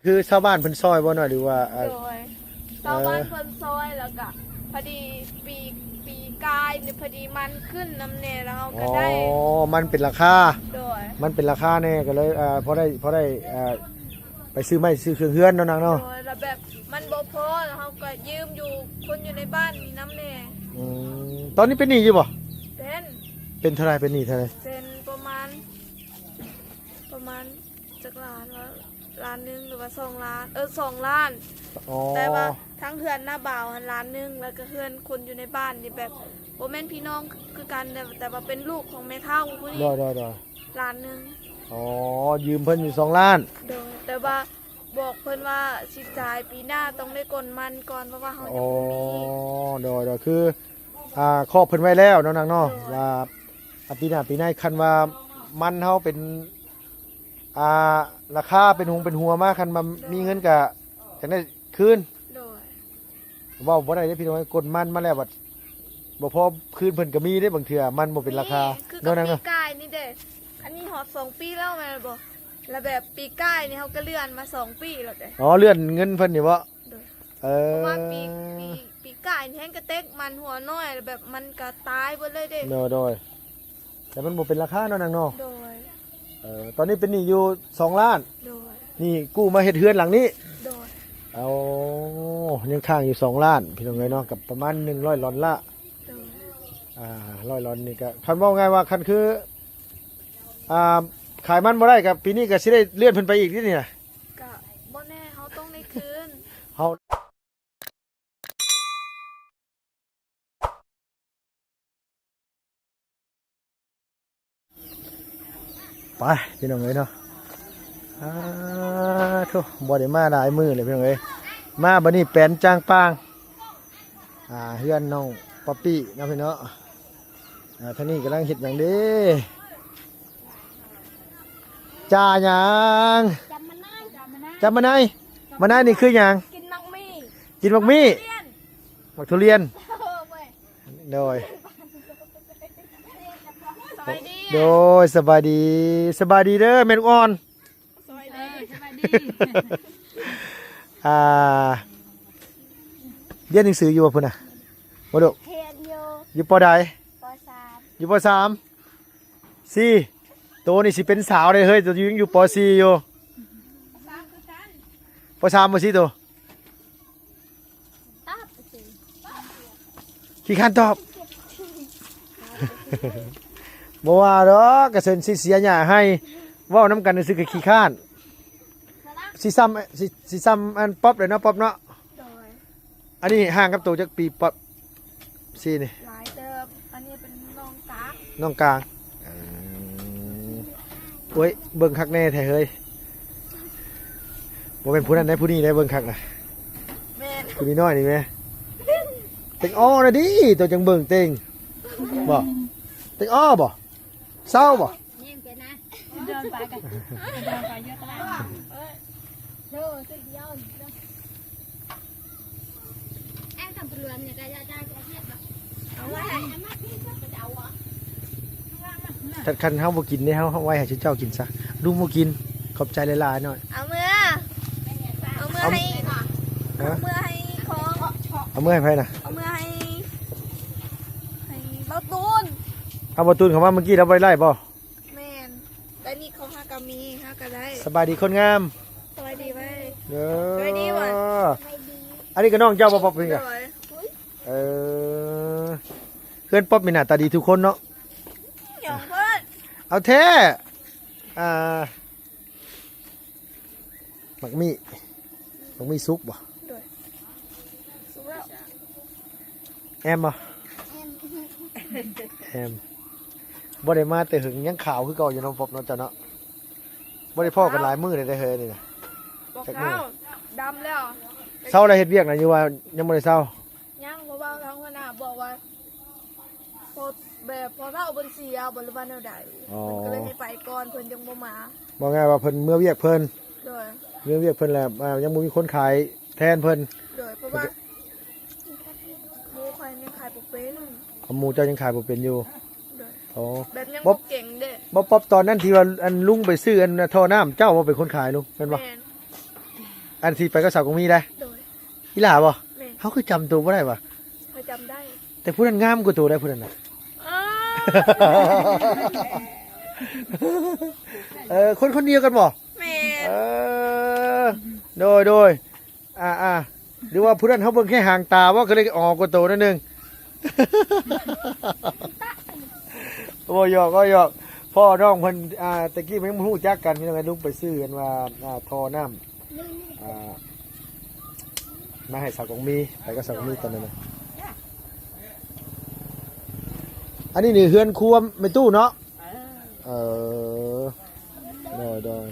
ຄືຊາວບ້ານເພິ່ນຊ່ອຍບໍ່ນ້ອຍ ຫຼືວ່າ ເອີ ໂດຍ ຊາວບ້ານເພິ່ນຊ່ອຍ ແລ້ວກະພໍດີປີ ປີກາຍນີ້ພໍດີມັນຂຶ້ນນຳແດ່ ແລ້ວເຮົາກະໄດ້ ອໍ ມັນເປັນລາຄາ ໂດຍ ມັນເປັນລາຄາແດ່ ກໍເລີຍ ເອີ ພໍໄດ້ ພໍໄດ້ ເອີ ໄປຊື້ໄມ້ຊື້ເຄື່ອງເຮືອນເນາະນາງເນາະ ໂດຍ ແລ້ວແບບມັນບໍ່ພໍ ແລ້ວເຮົາກໍຢືມຢູ່ ຄົນຢູ່ໃນບ້ານນີ້ນຳແດ່ ອືມ ຕອນນີ້ເປັນໜີ້ຢູ່ບໍ່? ເປັນ ເປັນເທົ່າໃດ? ເປັນໜີ້ເທົ່າໃດ? ເປັນປະມານ ປະມານຈັກລ້ານວະ ລ້ານໜຶ່ງ ຫຼືວ່າສອງລ້ານ ເອີ ສອງລ້ານ ອໍ ແຕ່ວ່າທາງເຮືອນນ້າບ່າວຫັ້ນລ້ານໜຶ່ງ ແລ້ວກໍເຮືອນຄົນຢູ່ໃນບ້ານນີ້ແບບບໍ່ແມ່ນພີ່ນ້ອງຄືກັນ ແຕ່ ແຕ່ວ່າເປັນລູກຂອງແມ່ເຖົ້າຜູ້ນີ້ ໂດຍໆໆ ລ້ານໜຶ່ງ ອໍ ຢືມເພິ່ນຢູ່ສອງລ້ານ ໂດຍ ແຕ່ວ່າບອກເພິ່ນວ່າຊິຈ່າຍປີໜ້າຕ້ອງໄດ້ກົນມັນກ່ອນ ເພາະວ່າເຮົາຍັງບໍ່ມີ ອໍ ໂດຍໆ ຄື ອ່າ ຄອບເພິ່ນໄວ້ແລ້ວເນາະນາງເນາະ ໂດຍ ວ່າ ອ່າ ປີໜ້າປີໃນ ຄັນວ່າມັນເຮົາເປັນ ອ່າ ລາຄາເປັນຫົງເປັນຫົວມາ ຄັນວ່າ ໂດຍ ມີເງິນກະຢາກໄດ້ຄືນ ໂດຍ ເວົ້າບໍ່ໄດ້ເດ້ພີ່ນ້ອງ ກົນມັນມາແລ້ວບັດບໍ່ພໍຄືນເພິ່ນກະມີເດ້ ບາງເທື່ອມັນບໍ່ເປັນລາຄາ ມີ ຄືກັບ ເນາະນາງເນາະ ປີກາຍນີ້ເດ້ ອັນນີ້ຮອດສອງປີແລ້ວແມ່ນບໍ່? ແລ້ວແບບປີກາຍນີ້ເຮົາກະເລື່ອນມາສອງປີແລ້ວເດ້ ອໍ ເລື່ອນເງິນເພິ່ນນີ້ບໍ່? ໂດຍ ເອີ ເພາະວ່າປີ ປີ ປີກາຍນີ້ແຮງກະເຕັກມັນຫົວນ້ອຍ ແລ້ວແບບມັນກະຕາຍເບິດເລີຍເດ້ ໂດຍໆ ແຕ່ມັນບໍ່ເປັນລາຄາເນາະນາງເນາະ ໂດຍ ເອີ ຕອນນີ້ເປັນໜີ້ຢູ່ສອງລ້ານ ໂດຍ ນີ້ກູ້ມາເຮັດເຮືອນຫຼັງນີ້ ໂດຍ ເອົາ ຍັງຄ້າງຢູ່ສອງລ້ານ ພີ່ນ້ອງເອີຍເນາະ ກັບປະມານໜຶ່ງຮ້ອຍດອນລາ ໂດຍ ອ່າ ຮ້ອຍດອນນີ້ກະ ຄັນເວົ້າງ່າຍວ່າ ຄັນຄື ອ່າ ຂາຍມັນບໍ່ໄດ້ກະ ປີນີ້ກະຊິໄດ້ເລື່ອນເພິ່ນໄປອີກຕິນີ້ນະ ກະບໍ່ແນ່ ເຮົາຕ້ອງໄດ້ຄືນ ເຮົາ ໄປພີ່ນ້ອງເອີຍເນາະ ອາໂທ້ ບໍ່ໄດ້ມາຫຼາຍມື້ເລີຍພີ່ນ້ອງເອີຍ ມາບັດນີ້ແປນຈ່າງປາງ ອ່າ ເຮືອນນ້ອງປອບປີ້ເນາະພີ່ເນາະ ອ່າ ທາງນີ້ກຳລັງເຮັດຫຍັງເດ້? ຈ່າຫຍັງ? ຈຳມະນາຍ ຈຳມະນາຍ ມະນາຍນີ້ຄືຫຍັງ? ກິນໝາກມີ້ ກິນໝາກມີ້ ໝາກທຸລຽນ ໂດຍ ສະບາຍດີ ໂດຍ ສະບາຍດີ ສະບາຍດີເດີແມ່ລູກອ່ອນ ສະບາຍດີ ເອີ ສະບາຍດີ ອ່າ ຮຽນໜັງສືຢູ່ບໍ່ພຸ້ນນະ? ບໍ່ລູກ ຮຽນຢູ່ ຢູ່ ປໍ ໃດ? ປໍ ສາມ ຢູ່ ປໍ ສາມ ສີ່ ໂຕນີ້ຊິເປັນສາວໄດ້ເຮີ້ຍ ໂຕຢູ່ ຍັງຢູ່ ປໍ ສີ່ ຢູ່ ປໍ ສາມ ບໍ່ ສີ່ ໂຕ? ຕອບ ຂີ້ຄ້ານຕອບ ບໍ່ວ່າດອກ ກະເຊີນຊິເສຍຫຍ້າໃຫ້ ເວົ້ານຳກັນຊື່ໆ ກະຂີ້ຄ້ານ ຊິຊ້ຳ ຊິ ຊິຊ້ຳອັນປອບເລີຍເນາະ ປອບເນາະ ໂດຍ ອັນນີ້ຫ່າງກັບໂຕຈັກປີປອບ ສີ່ນີ້ ຫຼາຍເຕີບ ອັນນີ້ເປັນນ້ອງກາງ ນ້ອງກາງ ເອີ ໂອ້ຍ ເບິ່ງຄັກແນ່ແທ້ເຮີ້ຍ ບໍ່ແມ່ນຜູ້ນັ້ນໃດ ຜູ້ນີ້ໃດ ເບິ່ງຄັກນະ ແມ່ນ ຜູ້ນ້ອຍໆນີ້ແມ ເຕັງອໍນະດີ ໂຕຈັ່ງເບິ່ງເຕັງ ບໍ່ ເຕັງອໍບໍ່ ເຊົາບໍ່? ຄັນ ຄັນເຮົາບໍ່ກິນເດ້ ເຮົາ ເຮົາໄວ້ໃຫ້ເຈົ້າກິນຊະ ລຸງບໍ່ກິນ ຂອບໃຈຫຼາຍໆ ນ້ອຍ ເອົາເມືອ ເອົາເມືອໃຫ້ ເອົາເມືອໃຫ້ຂອງ ເອົາເມືອໃຫ້ໃຜນະ? ເອົາເມືອໃຫ້ ໃຫ້ເບົາຕູນ ເອົາ ເບົາຕູນເຂົ້າມາມື້ກີ້ ລາວບໍ່ໄດ້ໄລ່ບໍ່? ແມ່ນ ແຕ່ນີ້ຂອງເຮົາກະມີ ເຮົາກະໄດ້ ສະບາຍດີຄົນງາມ ສະບາຍດີໄວ້ ເດີ ສະບາຍດີຫວາ ອັນນີ້ກະນ້ອງເຈົ້າບໍ່ ປອບນີ້ກະ ໂດຍ ເອີ ເຮືອນປອບມີໜ້າຕາດີທຸກຄົນເນາະ ຫຍັງເພິ່ນ ເອົາແທ້ ອ່າ ໝາກມີ້ ໝາກມີ້ສຸກບໍ່? ໂດຍ ສຸກແລ້ວ ແອມບໍ່? ແອມ ແອມ ບໍ່ໄດ້ມາແຕ່ຫຶງ ຍັງຂາວຄືເກົ່າຢູ່ເນາະ ປອບເນາະ ເຈົ້າເນາະ ບໍ່ໄດ້ພໍ້ກັນຫຼາຍມື້ແລ້ວເດ້ເຮີ້ຍ ນີ້ນະ ຈັກມື້ ດຳແລ້ວ ເຊົາແລ້ວເຮັດວຽກນະ ຫຼືວ່າຍັງບໍ່ໄດ້ເຊົາ? ຍັງ ເພາະວ່າທາງຫົວໜ້າບອກວ່າ ພໍ ແບບພໍເຖົ້າເພິ່ນເສຍບໍ່ ຫຼືວ່າແນວໃດ ອໍ ເພິ່ນກະເລີຍໃຫ້ໄປກ່ອນ ເພິ່ນຈັ່ງບໍ່ມາ ເວົ້າງ່າຍວ່າເພິ່ນເມືອວຽກເພິ່ນ ໂດຍ ເມືອວຽກເພິ່ນແລ້ວ ອ່າ ຍັງບໍ່ມີຄົນຂາຍແທນເພິ່ນ ໂດຍ ເພາະວ່າໝູ່ຂ້ອຍຍັງຂາຍບໍ່ເປັນ ເອົາ ໝູ່ເຈົ້າຍັງຂາຍບໍ່ເປັນຢູ່ ໂດຍ ອໍ ແບບຍັງບໍ່ເກັ່ງເດ້ ບໍ່ ປອບ ຕອນນັ້ນທີ່ວ່າ ອັນ ລຸງໄປຊື້ ອັນ ທໍ່ນ້ຳ ເຈົ້າບໍ່ເປັນຄົນຂາຍ ລຸງ ແມ່ນບໍ່? ແມ່ນ ອັນທີ່ໄປກັບສາວກົງມີໄດ໋. ໂດຍ. ອີ່ຫຼ້າບໍ່? ແມ່ນ. ເຮົາຄືຈຳໂຕບໍ່ໄດ້ຫວາ? ຂ້ອຍຈຳໄດ້. ແຕ່ຜູ້ນັ້ນງາມກວ່າໂຕໄດ໋ ຜູ້ນັ້ນນະ. ເອີ ເອີ ຄົນ ຄົນດຽວກັນບໍ່? ແມ່ນ. ເອີ ໂດຍ ໂດຍ. ອ່າໆ ຫຼືວ່າຜູ້ນັ້ນເຮົາເບິ່ງແຄ່ຫາງຕາບໍ່ ກໍເລີຍອໍກວ່າໂຕໜ້ອຍໜຶ່ງ. ບໍ່ ຫຍອກ ກໍຫຍອກ. ພໍ່ນ້ອງເພິ່ນ ອ່າ ແຕ່ກີ້ມັນຍັງບໍ່ຮູ້ຈັກກັນ ພີ່ນ້ອງເອີຍ. ລຸງໄປຊື້ອັນວ່າ ອ່າ ທໍ່ນ້ຳ ອ່າ ມາໃຫ້ສາວກອງມີ ໄປກັບສາວກອງມີຕອນນັ້ນນະ. ອັນນີ້ນີ້ເຮືອນຄົວແມ່ຕູ້ເນາະ. ເອີ ໂດຍ ໂດຍ.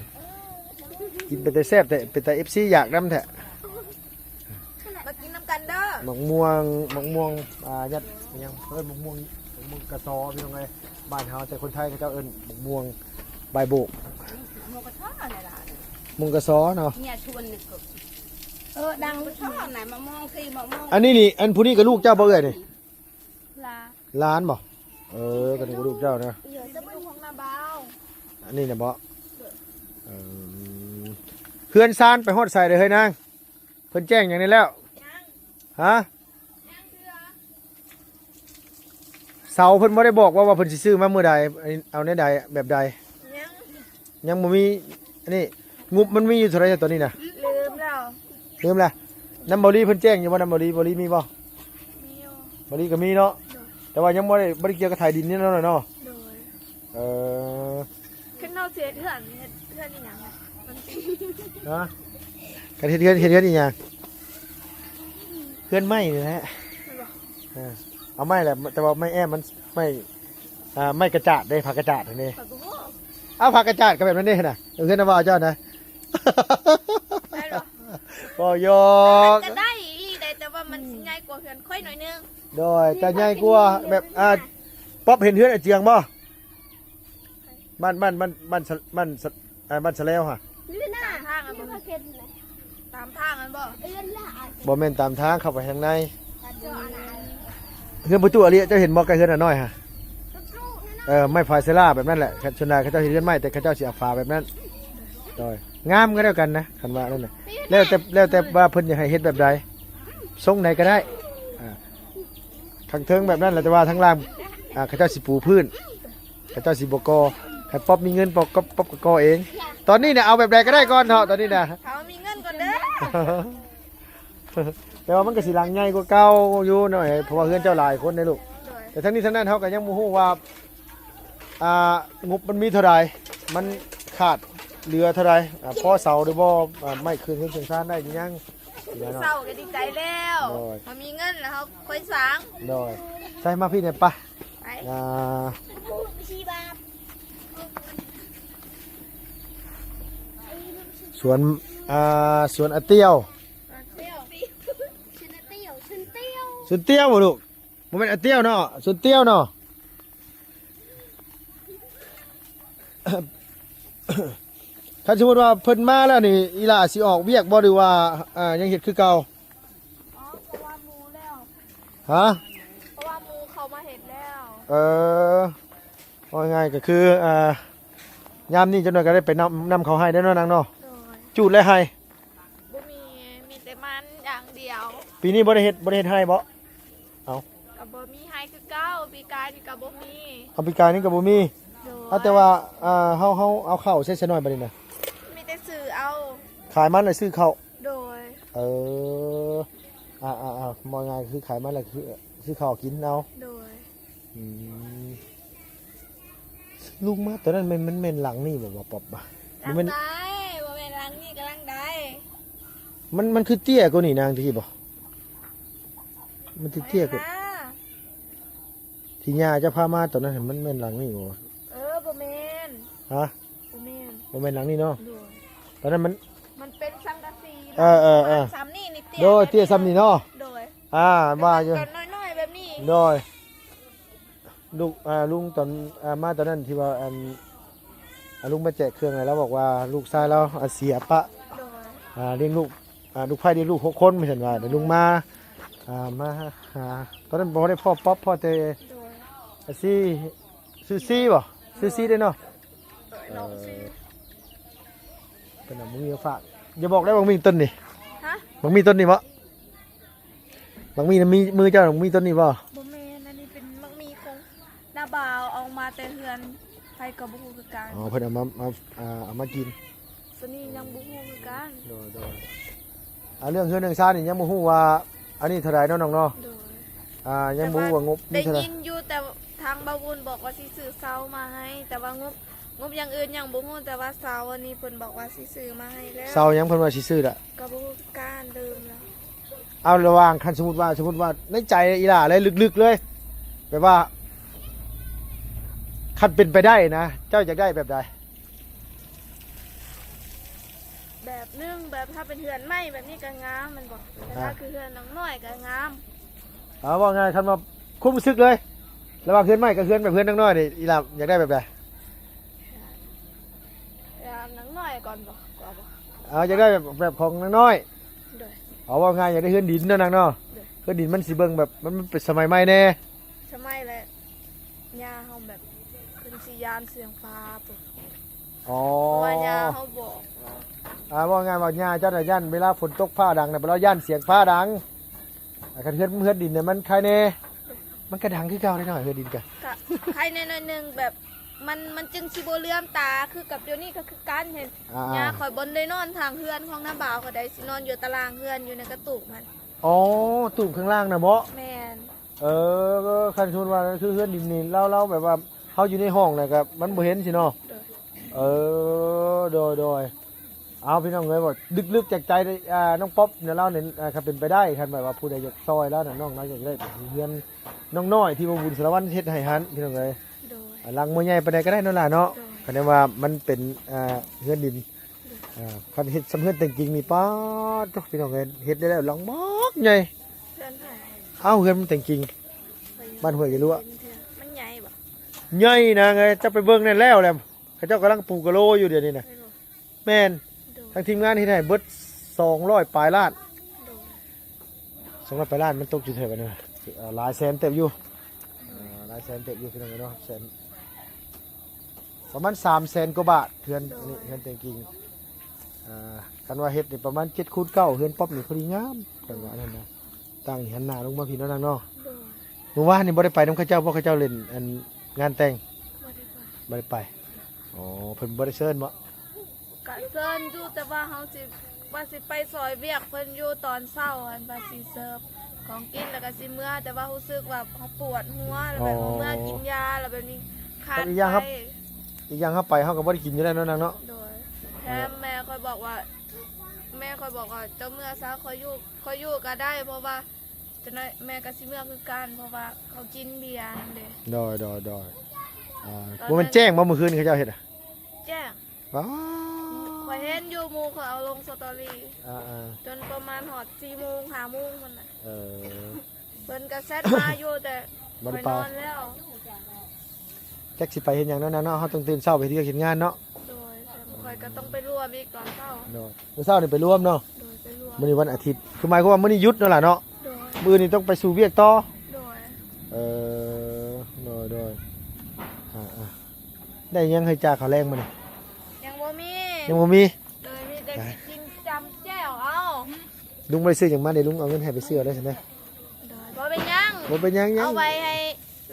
ກິນເປັນຕາແຊບແທ້ ເປັນຕາເອັຟຊີຢາກນຳແທ້. ມາກິນນຳກັນເດີ. ໝາກມ່ວງ ໝາກມ່ວງ ອ່າ ຍັດຫຍັງ ເອີ້ນໝາກມ່ວງ ໝາກມ່ວງກະຊໍ ພີ່ນ້ອງເອີຍ. ບ້ານເຮົາ ແຕ່ຄົນໄທເຂົາເຈົ້າເອີ້ນໝາກມ່ວງໃບໂບກ ໝາກກະຊໍເນາະ. ເມຍຊວນນີ້ກໍ ເອີ ດັງ ໝາກກະຊໍນະ ໝາກມ່ວງ ຄືໝາກມ່ວງ. ອັນນີ້ນີ້ ອັນຜູ້ນີ້ກໍລູກເຈົ້າບໍ່ເອື້ອຍນີ້? ຫຼານ ຫຼານບໍ່? ເອີ ກໍນຶກວ່າລູກເຈົ້ານະ. ອັນນີ້ນະບໍ່? ເອີ ເຮືອນຊານໄປຮອດໃສເດີເຮີຍນາງ? ເພິ່ນແຈ້ງຫຍັງແດ່ແລ້ວ? ຮະ? ເສົາເພິ່ນບໍ່ໄດ້ບອກວ່າ ວ່າເພິ່ນຊິຊື້ມາມື້ໃດ ເອົາແນວໃດ ແບບໃດ? ຍັງ ຍັງບໍ່ມີ. ອັນນີ້ ງົບມັນມີຢູ່ເທົ່າໃດຕອນນີ້ນະ? ລືມແລ້ວ ລືມແລ້ວ. ນຳເບົາລີເພິ່ນແຈ້ງຢູ່ບໍ່? ນຳເບົາລີ ເບົາລີມີບໍ່? ມີຢູ່. ເບົາລີກໍມີເນາະ. ໂດຍ. ແຕ່ວ່າຍັງບໍ່ໄດ້ ບໍ່ໄດ້ກ່ຽວກັບຖ່າຍດິນນີ້ເນາະ ເນາະ. ໂດຍ. ເອີ ຄັນເຮົາຊິເຮັດເຮືອນ ເຮັດເຮືອນອີ່ຫຍັງອະ? ຮະ? ຄັນເຮັດເຮືອນ ເຮັດເຮືອນອີ່ຫຍັງ? ເຮືອນໄມ້ນີ້ແຫຼະ. ແມ່ນບໍ່? ເອີ ເອົາໄມ້ແຫຼະ ແຕ່ວ່າໄມ້ແອ້ມມັນ ໄມ້ ອ່າ ໄມ້ກະຈາດເດ້ ຜ້າກະຈາດຫັ້ນເດ້. ຂ້ອຍບໍ່ຮູ້. ເອົາຜ້າກະຈາດກໍແບບນັ້ນເດ້ນະ ເຮືອນນະ ວ່າເຈົ້ານະ. ໄດ້ບໍ່? ບໍ່ ຫຍອກ. ກໍໄດ້ອີ່ຫຼີໄດ໋ ແຕ່ວ່າມັນຊິໃຫຍ່ກວ່າເຮືອນຂ້ອຍໜ້ອຍໜຶ່ງ. ໂດຍ. ແຕ່ໃຫຍ່ກວ່າແບບ ອ່າ ປັອບເຫັນເຮືອນອາເຈືອງບໍ່? ບ້ານ ບ້ານ ບ້ານ ບ້ານສະ ບ້ານສະ ອ່າ ບ້ານສະແລວຫະ. ນີ້ນະ ຕາມທາງຫັ້ນບໍ່? ຕາມທາງຫັ້ນບໍ່? ບໍ່ແມ່ນຕາມທາງ ເຂົ້າໄປທາງໃນ. ເຮືອນປະຕູອາລີ ເຈົ້າເຫັນບໍ່? ໃກ້ເຮືອນອານ້ອຍຫະ. ເອີ ໄມ້ພາຍເຊລາແບບນັ້ນແຫຼະ. ສ່ວນຫຼາຍເຂົາເຈົ້າເຮັດເຮືອນໄມ້ ແຕ່ເຂົາເຈົ້າຊິເອົາຝາແບບນັ້ນ. ໂດຍ. ງາມຄືກັນນະ ຄັນວ່ານັ້ນນະ. ແລ້ວແຕ່ ແລ້ວແຕ່ວ່າເພິ່ນຢາກໃຫ້ເຮັດແບບໃດ ຊົງໃດກໍໄດ້. ອ່າ ຂ້າງເທິງແບບນັ້ນແຫຼະ ແຕ່ວ່າທາງລ່າງ ອ່າ ເຂົາເຈົ້າຊິປູພື້ນ ເຂົາເຈົ້າຊິບໍ່ກໍ່ ໃຫ້ປັອບມີເງິນ ປັອບ ປັອບກໍກໍ່ເອງ. ຕອນນີ້ນະ ເອົາແບບໃດກໍໄດ້ກ່ອນເນາະ ຕອນນີ້ນະ. ເຮົາມີເງິນກ່ອນເດີ. ແຕ່ວ່າມັນກໍຊິຫຼັງໃຫຍ່ກວ່າເກົ່າຢູ່ໜ້ອຍ ເພາະວ່າເຮືອນເຈົ້າຫຼາຍຄົນເດ້ລູກ. ໂດຍ. ແຕ່ທັງນີ້ທັງນັ້ນ ເຮົາກໍຍັງບໍ່ຮູ້ວ່າ ອ່າ ງົບມັນມີເທົ່າໃດ ມັນຂາດເຫຼືອເທົ່າໃດ ອ່າ ພໍເສົາຫຼືບໍ່ ອ່າ ໄມ້ຄືນເຮືອນຊານໄດ້ຫຼືຍັງ. ເຮົາກໍດີໃຈແລ້ວ. ໂດຍ. ເຮົາມີເງິນແລ້ວເຮົາຄ່ອຍສ້າງ. ໂດຍ. ໃສ່ມາພີ້ແດ່ປະ. ໄປ. ອ່າ ສວນ ອ່າ ສວນອາຕຽວ. ສວນອາຕຽວ. ສວນອາຕຽວ. ສວນອາຕຽວ. ສວນຕຽວບໍ່ລູກ? ບໍ່ແມ່ນອາຕຽວເນາະ ສວນຕຽວເນາະ. ຄັນສົມມຸດວ່າເພິ່ນມາແລ້ວນີ້ ອີ່ຫຼ້າຊິອອກວຽກບໍ່ ຫຼືວ່າ ອ່າ ຍັງເຮັດຄືເກົ່າ? ອອກ ເພາະວ່າໝູ່ແລ້ວ. ຮະ? ເພາະວ່າໝູ່ເຂົາມາເຮັດແລ້ວ. ເອີ ເວົ້າງ່າຍໆກໍຄື ອ່າ ຍາມນີ້ຈັກໜ້ອຍກໍໄດ້ໄປນຳ ນຳເຂົ້າໄຮ່ແລ້ວເນາະນາງເນາະ. ໂດຍ. ຈູດແລະໄຮ່? ບໍ່ມີ ມີແຕ່ມັນຢ່າງດຽວ. ປີນີ້ບໍ່ໄດ້ເຮັດ ບໍ່ໄດ້ເຮັດໄຮ່ບໍ? ເອົາ ກໍບໍ່ມີໃຫ້ຄືເກົ່າ ປີກາຍນີ້ກໍບໍ່ມີ. ເອົາ ປີກາຍນີ້ກໍບໍ່ມີ. ໂດຍ. ເອົາ ແຕ່ວ່າ ອ່າ ເຮົາ ເຮົາເອົາເຂົ້າໃສ່ຊະໜ້ອຍບັດນີ້ນະ ມີແຕ່ຊື້ເອົາ. ຂາຍມັນແລ້ວຊື້ເຂົ້າ. ໂດຍ. ເອີ ອ່າໆໆ ເວົ້າງ່າຍຄືຂາຍມັນແລ້ວຄືຊື້ເຂົ້າກິນເອົາ. ໂດຍ. ອືມ ລຸງມາຕອນນັ້ນແມ່ນ ມັນແມ່ນຫຼັງນີ້ບໍ່ ບໍ່ປອບບໍ່? ບໍ່ແມ່ນ ຫຼັງໃດ ບໍ່ແມ່ນຫຼັງນີ້ກໍຫຼັງໃດ. ມັນ ມັນຄືເຕ້ຍກວ່ານີ້ນາງ ທີ່ບໍ່? ມັນເຕ້ຍກວ່າ ທີ່ຍ່າເຈົ້າພາມາຕອນນັ້ນ ມັນແມ່ນຫຼັງນີ້ບໍ່? ເອີ ບໍ່ແມ່ນ. ຮະ? ບໍ່ແມ່ນ ບໍ່ແມ່ນຫຼັງນີ້ເນາະ. ໂດຍ. ຕອນນັ້ນມັນ ມັນເປັນສັງກະສີ ເອີໆໆ ປະມານສ່ຳນີ້ນີ້ ເຕ້ຍ. ໂດຍ ເຕ້ຍສ່ຳນີ້ເນາະ. ໂດຍ. ອ່າ ວ່າຢູ່ ເປັນຫຼັງນ້ອຍໆແບບນີ້. ໂດຍ. ລູກ ອ່າ ລຸງຕອນ ອ່າ ມາຕອນນັ້ນທີ່ວ່າ ອັນ ອ່າ ລຸງມາແຈກເຄື່ອງ ແລ້ວລາວບອກວ່າລູກຊາຍລາວ ອ່າ ເສຍປະ. ໂດຍ. ອ່າ ລ້ຽງລູກ ອ່າ ລູກໃພ້ລ້ຽງລູກຫົກຄົນ ວ່າຊັ້ນວ່າ. ແລ້ວລຸງມາ ອ່າ ມາຫາ ຕອນນັ້ນບໍ່ໄດ້ພໍ້ປັອບ ພໍ້ແຕ່ ໂດຍ ອ່າ ຊີ ຊື່ຊີບໍ່? ຊື່ຊີເດ້ເນາະ. ໂດຍ ນ້ອງຊີ. ເອີ ເພິ່ນນະບໍ່ມີມາຝາກ. ຢ່າບອກໄດ້ວ່າມີຕົ້ນນີ້. ໝາກມີ້ຕົ້ນນີ້ບໍ່? ໝາກມີ້ນະ ມີມືເຈົ້າ ໝາກມີ້ຕົ້ນນີ້ບໍ່? ບໍ່ແມ່ນ ອັນນີ້ເປັນໝາກມີ້ຂອງນ້າບ່າວ ເອົາມາແຕ່ເຮືອນ ໃຜກໍບໍ່ຮູ້ຄືກັນ. ອໍ ເພິ່ນເອົາມາ ມາ ອ່າ ເອົາມາກິນ. ໂຕນີ້ຍັງບໍ່ຮູ້ຄືກັນ. ໂດຍ ໂດຍ. ອ່າ ເລື່ອງເຮືອນເລື່ອງຊານນີ້ຍັງບໍ່ຮູ້ວ່າ ອັນນີ້ເທົ່າໃດເນາະນ້ອງເນາະ? ໂດຍ. ອ່າ ຍັງບໍ່ຮູ້ວ່າງົບມີເທົ່າໃດ. ໄດ້ຍິນຢູ່ ແຕ່ທາງບ່າວບຸນບອກວ່າຊິຊື້ເສົາມາໃຫ້ ແຕ່ວ່າງົບ ງົບຢ່າງອື່ນຍັງບໍ່ຮູ້ ແຕ່ວ່າເສົາອັນນີ້ເພິ່ນບອກວ່າຊິຊື້ມາໃຫ້ແລ້ວ. ເສົາຫຍັງເພິ່ນວ່າຊິຊື້ລະ? ກໍບໍ່ຮູ້ຄືກັນ ລືມແລ້ວ. ເອົາ ລະຫວ່າງ ຄັນສົມມຸດວ່າ ສົມມຸດວ່າໃນໃຈອີ່ຫຼ້າເລີຍ ລຶກໆເລີຍ ແບບວ່າ ຄັນເປັນໄປໄດ້ນະ ເຈົ້າຢາກໄດ້ແບບໃດ? ແບບໜຶ່ງ ແບບຖ້າເປັນເຮືອນໄມ້ແບບນີ້ກໍງາມແມ່ນບໍ່? ແຕ່ຖ້າ ອ່າ ຄືເຮືອນຫຼັງນ້ອຍກໍງາມ. ເອົາ ເວົ້າງ່າຍ ຄັນວ່າຄວາມຮູ້ສຶກເລີຍ ລະຫວ່າງເຮືອນໄມ້ກັບເຮືອນແບບເຮືອນນາງນ້ອຍນີ້ ອີ່ຫຼ້າຢາກໄດ້ແບບໃດ? ເຮືອນນາງນ້ອຍກ່ອນບໍ່? ເອົາ ຢາກໄດ້ແບບ ແບບຂອງນາງນ້ອຍ. ໂດຍ. ເອົາ ເວົ້າງ່າຍ ຢາກໄດ້ເຮືອນດິນເນາະນາງເນາະ. ໂດຍ. ເຮືອນດິນມັນຊິເບິ່ງແບບ ມັນ ມັນເປັນສະໄໝໃໝ່ແດ່. ສະໄໝແຫຼະ ຍ່າເຮົາແບບ ເພິ່ນຊິຢ້ານສຽງຟ້າພຸ້ນ. ອໍ ເພາະວ່າຍ່າເຮົາບອກເນາະ. ອ່າ ເວົ້າງ່າຍວ່າຍ່າເຈົ້ານະຢ້ານເວລາຝົນຕົກຟ້າດັງນະ ເພາະລາວຢ້ານສຽງຟ້າດັງ. ອ່າ ຄັນເຮືອນ ເຮືອນດິນນີ້ມັນຄາຍແດ່ ມັນກະດັງຄືເກົ່າເດ້ເນາະ ເຮືອນດິນກະ ກະຄາຍແດ່ໜ້ອຍໜຶ່ງ ແບບມັນ ມັນຈຶ່ງຊິບໍ່ເຫຼື້ອມຕາ ຄືກັບດຽວນີ້ກໍຄືກັນ. ເຫັນ ອ່າໆ ຍ່າຂ້ອຍບໍ່ໄດ້ນອນທາງເຮືອນຂອງນ້າບ່າວ ຂ້ອຍໄດ້ຊິນອນຢູ່ຕາລ່າງເຮືອນ ຢູ່ໃນກະຕູບຫັ້ນ. ອໍ ຕູບຂ້າງລ່າງນະເບາະ? ແມ່ນ. ເອີ ຄັນສົມມຸດວ່າຄືເຮືອນດິນນີ້ ລາວ ລາວແບບວ່າເຮົາຢູ່ໃນຫ້ອງນະ ກະມັນບໍ່ເຫັນຊີ້ເນາະ. ໂດຍ. ເອີ ໂດຍ ໂດຍ. ເອົາ ພີ່ນ້ອງເອີຍ ເວົ້າລຶກໆຈາກໃຈ ອ່າ ນ້ອງປັອບນະ ລາວນີ້ ອ່າ ຄັນເປັນໄປໄດ້ ຄັນແບບວ່າຜູ້ໃດຢາກຊ່ອຍລາວນະ ນ້ອງລາວຢາກໄດ້ເຮືອນນ້ອງນ້ອຍທີ່ບ່າວບຸນສາລະວັນເຮັດໃຫ້ຫັ້ນ ພີ່ນ້ອງເອີຍ. ໂດຍ. ອ່າ ຫຼັງບໍ່ໃຫຍ່ປານໃດກໍໄດ້ເນາະຫຼ້າເນາະ. ໂດຍ. ຄັນແນວວ່າມັນເປັນ ອ່າ ເຮືອນດິນ ໂດຍ. ອ່າ ຄັນເຮັດສ່ຳເຮືອນແຕ່ງຈິງນີ້ ປາດໂທ້ ພີ່ນ້ອງເອີຍ ເຮັດໄດ້ແລ້ວ ຫຼັງບັກໃຫຍ່. ເຮືອນໃຜ? ເອົ້າ ເຮືອນມັນແຕ່ງຈິງ ບ້ານຫ້ວຍກະລົວະ. ມັນໃຫຍ່ບໍ່? ໃຫຍ່ນາງເອີຍ ເຈົ້າໄປເບິ່ງແນ່ແລ້ວແຫຼະ. ເຂົາເຈົ້າກຳລັງປູກະໂລຢູ່ດຽວນີ້ນະ. ແມ່ນບໍ່? ແມ່ນ. ໂດຍ. ທາງທີມງານເຮັດໃຫ້ເບິດສອງຮ້ອຍປາຍລ້ານ. ໂດຍ. ສອງຮ້ອຍປາຍລ້ານ ມັນຕົກຢູ່ເທົ່າໃດບັດນີ້? ເອີ ຫຼາຍແສນເຕີບຢູ່. ເອີ ຫຼາຍແສນເຕີບຢູ່ ພີ່ນ້ອງເອີຍເນາະ ແສນ ປະມານສາມແສນກວ່າບາດ ເຮືອນ ໂດຍ ນີ້ ເຮືອນແຕ່ງຈິງ. ອ່າ ຄັນວ່າເຮັດນີ້ປະມານເຈັດຄູນເກົ້າ ເຮືອນປັອບນີ້ພໍດີງາມ ເພິ່ນວ່າອັນນັ້ນນະ. ຕັ້ງຫັນໜ້າລົງມາພີ້ເນາະນາງເນາະ. ໂດຍ. ມື້ວານນີ້ບໍ່ໄດ້ໄປນຳເຂົາເຈົ້າບໍ່? ເຂົາເຈົ້າຫຼິ້ນອັນງານແຕ່ງ. ບໍ່ໄດ້ໄປ. ບໍ່ໄດ້ໄປ. ອໍ ເພິ່ນບໍ່ໄດ້ເຊີນບໍ່? ກະເຊີນຢູ່ ແຕ່ວ່າເຮົາຊິ ວ່າຊິໄປຊ່ອຍວຽກເພິ່ນຢູ່ຕອນເຊົ້າ ອັນວ່າຊິເສີບຂອງກິນ ແລ້ວກະຊິເມືອ ແຕ່ວ່າຮູ້ສຶກວ່າເຮົາປວດຫົວ ແລ້ວແບບ ອໍ ເຮົາເມືອກິນຢາ ແລ້ວແບບນີ້ຂາດໄປ. ອີກຢ່າງເຮົາ ອີກຢ່າງເຮົາໄປເຮົາກໍບໍ່ໄດ້ກິນຢູ່ແລ້ວເນາະນາງເນາະ. ໂດຍ. ແຖມແມ່ຂ້ອຍບອກວ່າ ແມ່ຂ້ອຍບອກວ່າ ເຈົ້າເມືອຊະ ຂ້ອຍຢູ່ ຂ້ອຍຢູ່ກໍໄດ້ ເພາະວ່າ ຈັກໜ້ອຍແມ່ກໍຊິເມືອຄືກັນ ເພາະວ່າເຂົາກິນເບຍນຳເດ້. ໂດຍ ໂດຍ ໂດຍ. ອ່າ ຕອນນັ້ນ ບໍ່ແມ່ນແຈ້ງບໍ່ມື້ຄືນເຂົາເຈົ້າເຮັດນະ? ແຈ້ງ. ວ້າ ຂ້ອຍເຫັນຢູ່ ໝູ່ເຂົາເອົາລົງສະຕໍຣີ. ອ່າໆ ຈົນປະມານຮອດສີ່ໂມງ ຫ້າໂມງພຸ້ນນະ. ເອີ ເພິ່ນກໍແຊັດມາຢູ່ ແຕ່ຂ້ອຍນອນແລ້ວ. ຈັກຊິໄປເຮັດຫຍັງເນາະນາງເນາະ ເຮົາຕ້ອງຕື່ນເຊົ້າໄປເຮັດວຽກເຮັດງານເນາະ. ໂດຍ. ຂ້ອຍກໍຕ້ອງໄປລວມອີກຕອນເຊົ້າ. ໂດຍ. ມື້ເຊົ້ານີ້ໄປລວມເນາະ. ໂດຍ. ໄປລວມ. ມື້ນີ້ວັນອາທິດ ຄືໝາຍຄວາມວ່າມື້ນີ້ຢຸດເນາະຫຼ້າເນາະ. ໂດຍ. ມື້ອື່ນນີ້ຕ້ອງໄປສູ່ວຽກຕໍ່. ໂດຍ. ເອີ ໂດຍ ໂດຍ. ອ່າໆ ໄດ້ຫຍັງໃຫ້ຈ່າເຂົ້າແລງມື້ນີ້? ຍັງບໍ່ມີ. ຍັງບໍ່ມີ. ໂດຍ. ມີແຕ່ຊິກິນຈຳແຈ່ວເອົາ. ລຸງບໍ່ໄດ້ຊື້ຫຍັງມາເດ້ ລຸງເອົາເງິນໃຫ້ໄປຊື້ເອົາໄດ້ຊັ້ນເດີ. ໂດຍ. ບໍ່ເປັນຫຍັງ ບໍ່ເປັນຫຍັງ ຫຍັງ ເອົາໄວ້ໃຫ້